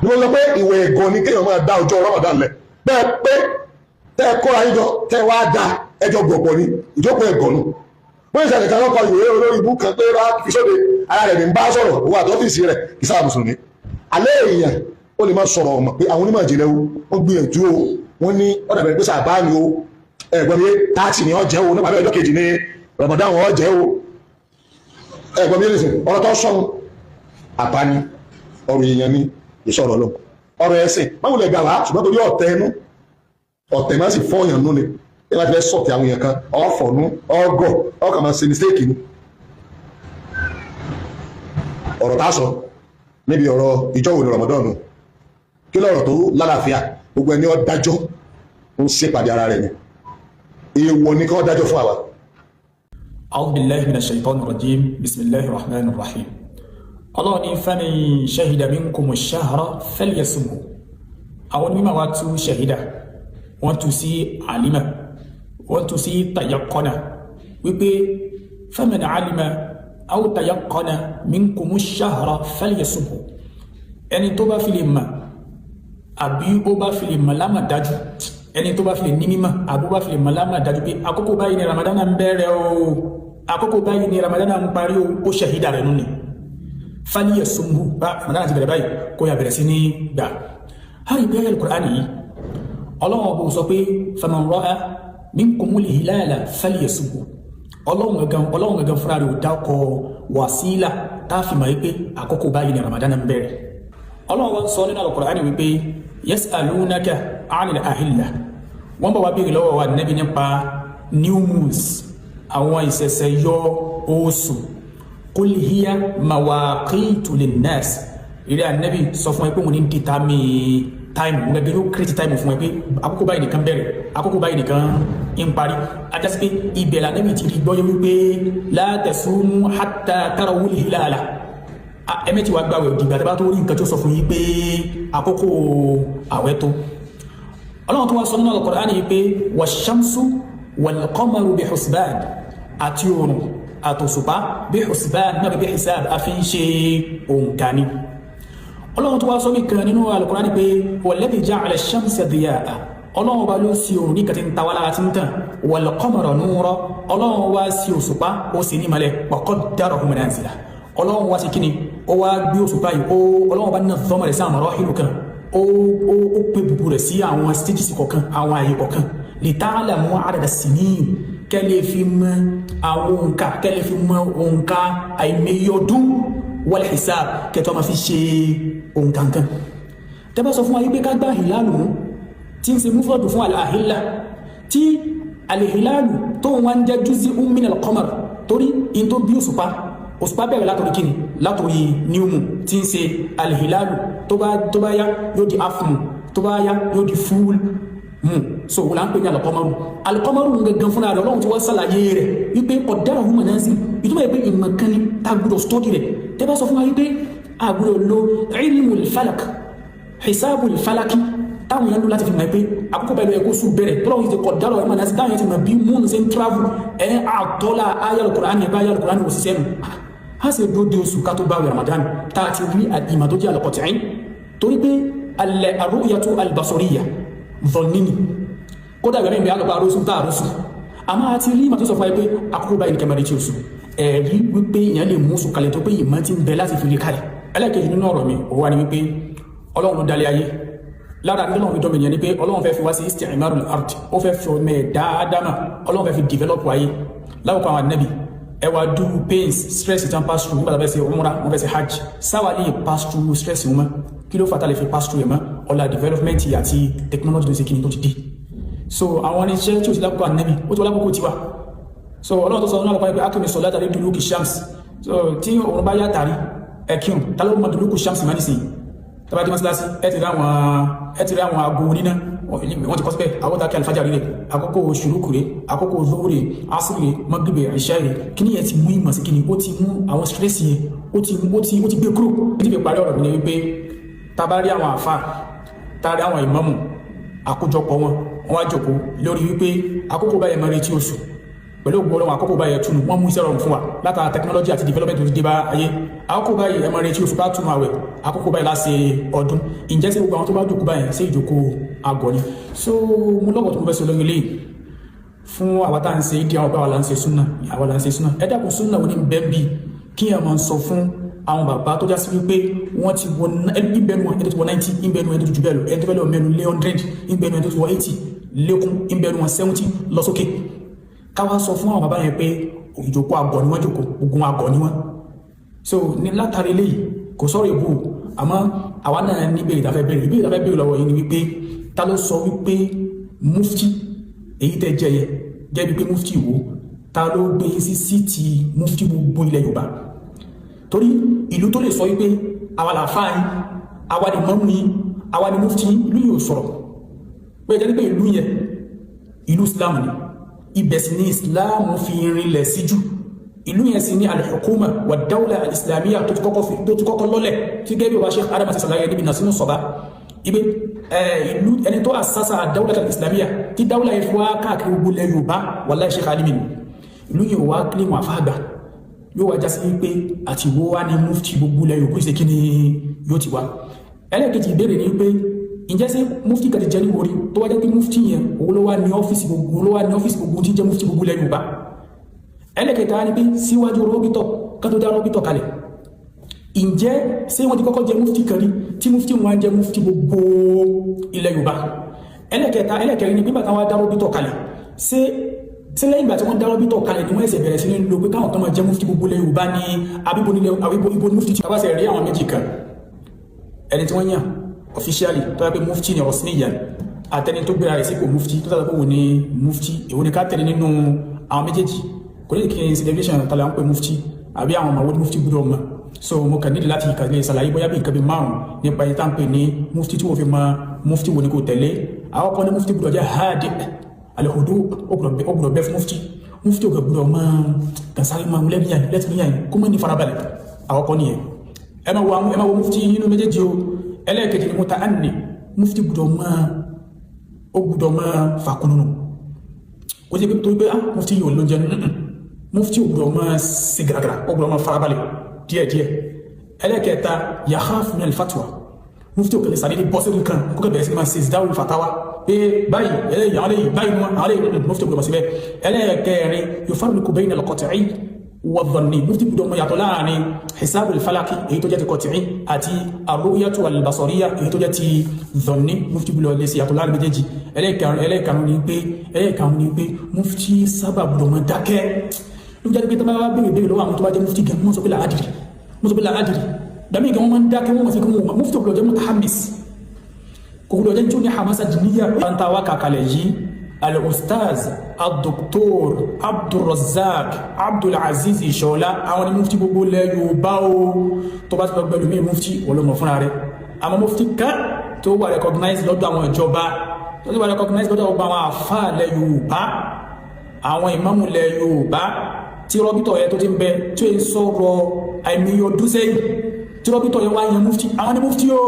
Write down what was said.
Ni wọ́n sọ pé ìwẹ̀ ẹ̀gọ́ ni kéèyàn máa dá ọjọ́ Ramadan lẹ̀ bẹ́ẹ̀, pé tẹ́ ẹ kóra yín jọ, tẹ́ ẹ wá da ẹjọ́ gbọ̀pọ̀ ni, ìjókòó ẹ̀gọ́ nù. Wọ́n ìṣẹ̀lẹ̀ kan lọ́kọ̀ ìwé olórí ibú kan pé rá fi sóde, ara rẹ̀ ní ń bá sọ̀rọ̀, owó àti ọ́fíìsì rẹ̀ kì í sáà mùsùlùmí. Alẹ́ èèyàn ó lè máa sọ̀rọ̀ ọmọ pé àwọn onímọ̀ ìjìnlẹ̀ wọ́n gbìyànjú o, wọ́n ní ọ̀dà bẹ̀rẹ̀ pé sàbáàní o, ẹ̀gbọ́n mi, 30 ni ọ̀jẹ́ o, nípa ọjọ́ kejì ní Ramadan ọ̀jẹ́ o. Ẹ̀gbọ́n mi lè sìn ọ̀rọ̀ tó sọ̀rọ̀ àbáni, ọ̀rọ̀ èèyàn ni, ìsọ̀rọ̀ lọ ọ̀rọ̀ ẹ̀sìn báwo lè gbà wá? Ṣùgbọ́n torí ọ̀tẹ̀ ẹnu, ọ̀tẹ̀ máa sì fọ́ọ̀yàn nú ni. Ẹ bá ti fẹ́ sọ̀tẹ̀ àwọn èèyàn kan, ọ̀fọ̀nú ọgọ̀ ọkàn máa ṣe mistake ni. Ọ̀rọ̀ tá a sọ níbi ọ̀rọ̀ ìjọ wo ni Ramadan nù, kí lọ́rọ̀ tó lálàáfíà? Gbogbo ẹni ó dájọ́ ń ṣèpàdé ara rẹ̀ ni, èèwọ̀ ni kí wọ́n dájọ́ fún àwa. أعوذ بالله من الشيطان الرجيم، بسم الله الرحمن الرحيم. Allah ní فمن شهد منكم الشهر فليصمه. Àwọn onímọ̀ wa tú شهد, wọ́n tú sí علم, wọ́n tú sí تيقن, wípé فمن علم أو تيقن منكم الشهر فليصمه. Ẹni tó bá fi lè mọ̀, àbí ó bá fi lè mọ̀ lámàdájú, ẹni tó bá fi lè ní mímọ̀, àbí ó bá fi lè mọ̀ lámàdájú pé àkókò báyìí ni Ramadan ń bẹ̀rẹ̀ o, àkókò báyìí ni Ramadan ń parí o, ó شهد rẹ̀ nù ni, فليصمه. Bá Ramadan ti bẹ̀rẹ̀ báyìí, kó yà bẹ̀rẹ̀ sí ní gbà. Hàrí bí ayé Al-Qur'an yìí, Ọlọ́run ọbọ̀ sọ pé فمن رأى منكم الهلال فليصمه. Ọlọ́run gangan, Ọlọ́run gangan fúnra rẹ̀ ò dákọ̀ wàsílà tá a fi mọ̀ wípé àkókò báyìí ni Ramadan ń bẹ̀rẹ̀. Ọlọ́run wọn sọ nínú Al-Qur'an wípé يسألونك عن الأهلة. Wọ́n bá wa béèrè lọ́wọ́ wa nẹ́bí nípa new moons, àwọn ìṣẹ̀ṣẹ̀ yọ oṣù. قل هي مواقيت للناس. Ìrẹ́ ànẹ́bí, sọ fún ẹ pé wọ́n ní determine time, wọ́n gẹ́gẹ́ yóò create time fún ẹ pé àkókò báyìí nìkan bẹ̀rẹ̀, àkókò báyìí nìkan ń parí. Ajásí pé ibẹ̀ lànẹ́bí ti rí gbọ́yé wípé لا تصوموا حتى تروا الهلال. Ẹ̀mẹ́ tí wàá gbàwẹ̀ òdìgbà tí a bá tó rí nǹkan tó sọ fún yín pé àkókò àwẹ̀ tó. Ọlọ́run tó wá sọ nínú Al-Qur'ani yìí pé والشمس والقمر بحسبان, àti oòrùn àtòṣùpá, بحسبان náà بحساب, a fi ń ṣe òǹkà ni. Ọlọ́run tó wá sọ nìkan nínú Al-Qur'ani pé والذي جعل الشمس ضياء. Ọlọ́run ọba ló sí oòrùn ní kàtí ń tawálá àti ń tàn, والقمر نورا. Ọlọ́run wá sí òṣùpá, ó sì ní malẹ̀, وقدره منازل. Ọlọ́run wá sí kíni, ó wá gbé òṣùpá yìí, ó Ọlọ́run bá nínú fọ́mọ̀ rẹ̀ sí àwọn مراحل kan, ó pé bùbù rẹ̀ sí àwọn stages kọ̀ọ̀kan, àwọn àyè kọ̀ọ̀kan, لتعلموا عدد السنين, kẹ́lẹ́ fi mọ àwọn òǹkà, kẹ́lẹ́ fi mọ òǹkà àìmọye ọdún, والحساب, kẹtọ́ máa fi ṣe òǹkà nǹkan. Tẹ́ bá sọ fún wa yí pé ká gbá هلال mú, tí ń ṣe مفرد fún الأهلة, tí الهلال tó wọ́n ń jẹ́ جزء من القمر, torí in tó bí òṣùpá, òṣùpá bẹ̀rẹ̀ látòrí kíni? Látòrí new moon tí ń ṣe الهلال. Tó bá yá, yóò di half moon, tó bá yá, yóò di full moon. So wọ́n là ń pè ní القمر. القمر ń gangan fúnra rẹ̀, Ọlọ́run tí wọ́n ṣàlàyé rẹ̀ wípé قدره منازل. Ìtumọ̀ yẹ pé ìmọ̀ kan ni tá a gbọ́dọ̀ study rẹ̀. Tẹ́ bá sọ fún wa wípé a gbọ́dọ̀ lo علم الفلك, حساب الفلك, táwọn èèyàn lò láti fi mọ̀ pé àkókò báyìí ló yẹ kó sùn bẹ̀rẹ̀, tọ́lọ́run ti قدره منازل, táwọn èèyàn ti mọ̀ bí moon ṣe ń travel, ẹ̀ àtọ́lá ayé Al-Qur'ani ẹ̀ bá ayé Al-Qur'ani wò sí sẹ́nu, a sì dúró de oṣù ká tó bá Ramadan tá a ti rí ìmọ̀ tó jẹ́ القطعي, torí pé الرؤية البصرية ظني ni. Kódà ìgbà mẹ́rin àlọ́pàá àrósù tá àrósù, àmọ́ a ti rí ìmọ̀ tó sọ fún wa pé àkókò báyìí ní kẹmẹ́rẹ́ tí oṣù ẹ̀rí wípé èèyàn lè mú oṣù kalẹ̀, tó pé ìmọ̀ ti ń bẹ láti fi lè kalẹ̀. Ẹlẹ́kejì nínú ọ̀rọ̀ mi, òun wà ní wípé Ọlọ́run ló dálé ayé. Lára ní Ọlọ́run fi dọ́mọ ènìyàn ni pé Ọlọ́run fẹ́ fi wá sí استعمار الأرض, ó fẹ́ fi ọmọ ẹ̀ dáadáa, Ọlọ́run fẹ́ fi develop ayé. Láwùjọ àwọn ànábì, ẹ wá do pains, stress tí wọ́n pass through nígbà tó fẹ́ ṣe umrah, wọ́n fẹ́ ṣe hajj, sáwà lè pass through stress wọn mọ́? Kí ló fà tá lè fi pass through ẹ̀ mọ́? Ọ̀la development àti technology tó ṣe kíni tó ti dé. So àwọn irinṣẹ́ tí ó ti lákòókò ànábì, ó ti wá lákòókò tiwa. So Ọlọ́run tó sọ náà lọ́pàá pé أقم الصلاة لدلوك الشمس. So tí òun bá yá tàrí ẹkírun, ta ló mọ دلوك الشمس má nísìnyí? Tàbí dé mọ́sálásí, ẹ ti rí àwọn aago oníná, wọ́n ti kọ́ síbẹ̀ àwọn tàkì alifájà rẹ̀, àkókò شروق rẹ̀, àkókò ظهر rẹ̀, عصر rẹ̀, مغرب, عشاء rẹ̀. Kíní yẹn ti mú ìmọ̀ sí kíní, ó ti mú àwọn stress yẹn, ó ti gbé kúrò. Ní ti fi parí ọ̀rọ̀ mi ni wípé tá bá rí àwọn àfa, tá rí àwọn ìmámù, àkójọpọ̀ wọn, wọ́n wá jókòó lórí wípé àkókò báyìí máa retí oṣù, pé Pẹ̀lú ògbó Ọlọ́run, àkókò báyìí ẹtùnú wọ́n mú iṣẹ́ rọrùn fún wa látara technology àti development tó ti dé bá ayé. Àkókò báyìí, ẹ máa retí oṣù bá túnú àwẹ̀, àkókò báyìí láṣẹ ọdún. Ǹjẹ́ sí gbogbo àwọn tó bá jókòó báyìí, ṣé ìjókòó àgọ́ ni? So mo lọ́wọ́ tó mo fẹ́ sọ lórí eléyìí fún àwa tá à ń ṣe ìdí àwọn báwa là ń ṣe súnà, àwa là ń ṣe súnà. Ẹ dákun, súnà wo ni bẹ́ẹ̀ bí kí ẹ máa sọ fún àwọn bàbá tó já sí wípé wọ́n ti wọ ìbẹ̀nu wọn, ẹni tó ti wọ 90, ìbẹ̀nu ẹni tó ti jù bẹ́ẹ̀ lọ, ẹni tó fẹ́ lọ mẹ́nu lé 100, ìbẹ̀nu ẹni tó ti wọ 80 lékún, ìbẹ̀nu wọn 70 lọ sókè, káwá sọ fún àwọn bàbá yẹn pé ìjókòó àgọ̀ ni wọ́n jókòó, ogun àgọ̀ ni wọ́n. So ní látàrí eléyìí, kò sọ̀rọ̀ ìbò, àmọ́ àwa náà ní ìbéèrè tá fẹ́ béèrè. Ìbéèrè tá fẹ́ béèrè lọ́wọ́ yìí ni wípé, ta ló sọ wípé mufti èyí tẹ́ jẹ́ yẹ jẹ́ bí pé mufti wo, ta ló gbé sí seat mufti gbogbo ilẹ̀ Yorùbá? Torí ìlú tó lè sọ wípé àwa làáfáà yín, àwa ni mọ́mú yín, àwa ni mufti yín, ìlú yóò sọ̀rọ̀ pé jẹ́ pé ìlú yẹn, ìlú Islam ni. Ibẹ̀ sì ni Islam fi rinlẹ̀ sí jù. Ìlú yẹn sì ní al-hukuma wa dawla al-islamiyya tó ti kọ́kọ́ lọ́lẹ̀, tí gẹ́gẹ́ bí wàá Sheikh Adam àti sàlàyé níbi Nasiru Sọ̀bá ibi ìlú ẹni tó àsásà dawla al-islamiyya tí dawla yẹn fi wá káàkiri gbogbo ilẹ̀ Yorùbá, wallahi, Sheikh Alimi ni. Ìlú yẹn wá kílímù àfáàgbà yóò wá jásí pé àti wo wá ní mufti gbogbo ilẹ̀ Yorùbá, ṣe kí ni yóò ti wá? Ẹlẹ́ẹ̀kejì ìbéèrè ni pé, ǹjẹ́ sí mufti kan ti jẹ́ ní wòrí tó wá jẹ́ pé mufti yẹn òun ló wá ní ọ́fíìsì gbogbo, ló wá ní ọ́fíìsì gbogbo tí jẹ́ mufti gbogbo ilẹ̀ Yorùbá? Ẹlẹ́kẹta ni pé, síwájú rọ́bítọ̀ ká tó dá rọ́bítọ̀ kalẹ̀, ǹjẹ́ ṣé wọ́n ti kọ́kọ́ jẹ́ mufti kan rí tí mufti wọn jẹ́ mufti gbogbo ilẹ̀ Yorùbá? Ẹlẹ́kẹta, ẹlẹ́kẹrin ni pípa táwọn dá rọ́bítọ̀ kalẹ̀, ṣé lẹ́yìn ìgbà tí wọ́n dá rọ́bítọ̀ kalẹ̀ ni wọ́n ẹsẹ̀ bẹ̀rẹ̀ sí ní lo pé káwọn kan máa jẹ́ mufti gbogbo ilẹ̀ Yorùbá ní àbíbo nílẹ̀ àbíbo ibo mufti tí wọ́n rí àwọn méjì kan, ẹni tí wọ́n yàn officially tó yẹ pé mufti ni ọ̀sìn ìyàn, àtẹni tó gbéra rẹ̀ sípò mufti tó tàbí pé òun ni mufti, èwo ni ká tẹ̀lé nínú àwọn méjèèjì? Kò ní kí n ṣe definition tàbí à ń pè mufti àbí àwọn ọmọ wo mufti gbọ́dọ̀ mọ̀. So mo kàn nídìí láti kàlẹ́ ṣàlàyé bóyá bí nǹkan bí márùn nípa ẹni tá à ń pè ní mufti, tí wọ́n fi mọ mufti wo ni kò tẹ̀lé. Àwọn kan ní mufti gbọ́dọ̀ jẹ́ hadi alihudu, ó gbọ́dọ̀ bẹ́ fún mufti. Mufti ò gbọ́dọ̀ máa kàsáré máa lẹ́bíyàn lẹ́tìmíyàn, kó mọ́ ní farabalẹ̀. Àwọn kan nìyẹn. Ẹ máa wo mufti nínú méjèèjì o. Ẹlẹ́ẹ̀kejì ni muta'anni. Mufti gbọ́dọ̀ máa, ó gbọ́dọ̀ máa fàkúnnù kó jẹ́ pé tó pé, ah, mufti yóò ló jẹ́. Mufti ò gbọ́dọ̀ máa ṣe gàràgàrà, ó gbọ́dọ̀ máa farabalẹ̀ díẹ̀díẹ̀. Ẹlẹ́ẹ̀kẹta, yakhafu min al-fatwa. Mufti ò kẹlẹ̀ sàdédé bọ́ sórí kan kó kẹ́ bẹ̀rẹ̀ sí máa ṣe ìdáwó fatawa pé báyìí ẹlẹ́yìn, àwọn eléyìí báyìí wọn, àwọn eléyìí. Mufti ò gbọ́dọ̀ síbẹ̀. Ẹlẹ́ẹ̀kẹrin, yufarriqu bayna al-qat'i wa-dhanni. Mufti gbọ́dọ̀ mọ̀ yàtọ̀ láàrin hisabu al-falaki, èyí tó jẹ́ ti qat'i, àti ar-ru'yatu al-basariyya, èyí tó jẹ́ ti dhanni. Mufti gbọ́dọ̀ lè ṣe yàtọ̀ láàrin méjèèjì. Ẹlẹ́ẹ̀karùn ni pé mufti sábà gbọ́dọ̀ mọ̀ dákẹ́. Ló jẹ́ pé tó bá wá béèrè béèrè lọ́wọ́ àwọn tó bá jẹ́ mufti gan, wọ́n sọ pé la adri, wọ́n sọ pé la adri. Dàmí gan, wọ́n máa ń dákẹ́, wọ́n mọ̀ sí kí wọ́n. Mufti gbọ́dọ̀ jẹ́ mutahammis, kò gbọ́dọ̀ jẹ́ tí ó ní hamasa diniya. Banta wa kàkàlẹ̀ yìí, al-ustaz al-doktor Abdulrazak Abdulaziz Ìṣọ̀lá, àwọn ni mufti gbogbo ilẹ̀ Yorùbá o. Tó bá ti lọ gbẹlú mí mufti wọlọmọ fúnra rẹ̀. Àmọ́ mufti kan tó wà recognize lọ́dọ̀ àwọn ìjọba, tó wà recognize lọ́dọ̀ gbogbo àwọn àfáà ilẹ̀ Yorùbá, àwọn ìmáàmù ilẹ̀ Yorùbá, tí rọ́bìtọ̀ yẹn tó ti ń bẹ, tí ó ń sọ̀rọ̀ àìmọye ọdún sẹ́yìn, tí rọ́bìtọ̀ yẹn wá yan mufti, àwọn ni mufti o.